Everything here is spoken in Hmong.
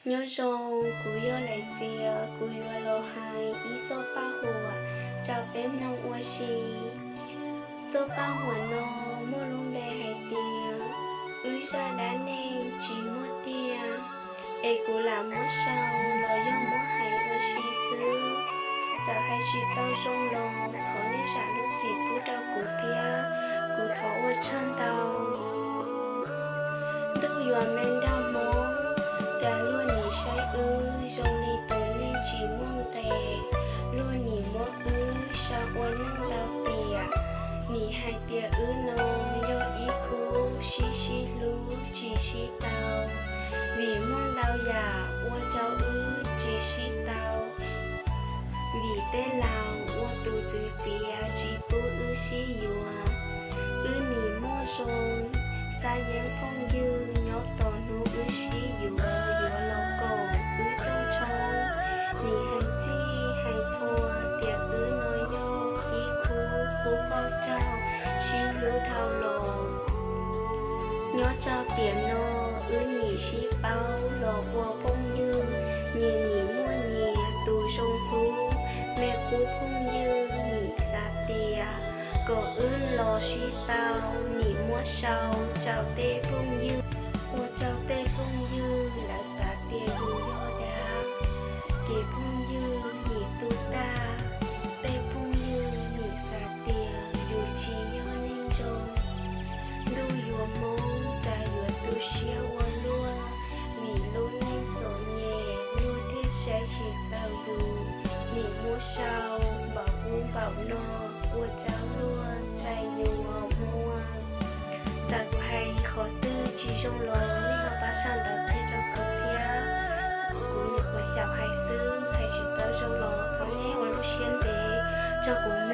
Nyob zoo, kuv yog Lais Txias, kuv yuav los hais ib txoj paj huam rau peb mloog ua si. Txoj paj huam no muaj lub npe hais tias wb zaj dab neeg tsis muaj tiag, es kuv lam muab sau los yog muab hais ua si xwb. Txawm hais tsis tau zoo los thov nej zam lub txim pub rau kuv thiab, kuv thov ua tsaug ntau. Ntuj yuav me nraug Hmoob, cas luag nim saib wb zoo li tus neeg tsis muaj nqe, luag nim muab wb sau ua neeg ntau tiam, nim hais tias wb no yog ib khub sib sib hlub tsis sib tau, vim muaj ntau yam ua rau wb tsis sib tau, vim tej laus ua tus txwv tiav tsis pub wb sib yuav. Wb nim muaj zoo, xav yeeb phooj ywg nyob tos hnub wb sib yuav, yuav los koom wb txoj tshoob. Nim hais txij hais txhua tias wb no yog ib khub qub poj rag sib hlub dhau los. Nyob rau tiam no wb nim sib paub los ua phooj ywg, nyias nim muaj nyias tus zoo hlub, me qub phooj ywg nim xav tias kom wb los sib tau, nim muab sau rau tej phooj ywg, ua rau tej phooj ywg lawv xav tias yus yog dab, ces phooj ywg nim tu tag, tej phooj ywg nim xav tias yus tsis yog neeg zoo. Ntuj yuav Hmoob cas yuav tu siab ua luaj, vim lub neej txom nyem luag thiaj saib tsis taus yus, nim muab sau npaum ub npaum no ua rau luag txhais yus mos muag. Txawm kuv hais qhov twg tsis zoo los nej ho pab sau ntawv qhia rau kuv thiab, kuv nyuam qhuav xyaum hais xwb, hais tsis tau zoo los thov nej ua lub siab ntev rau kuv.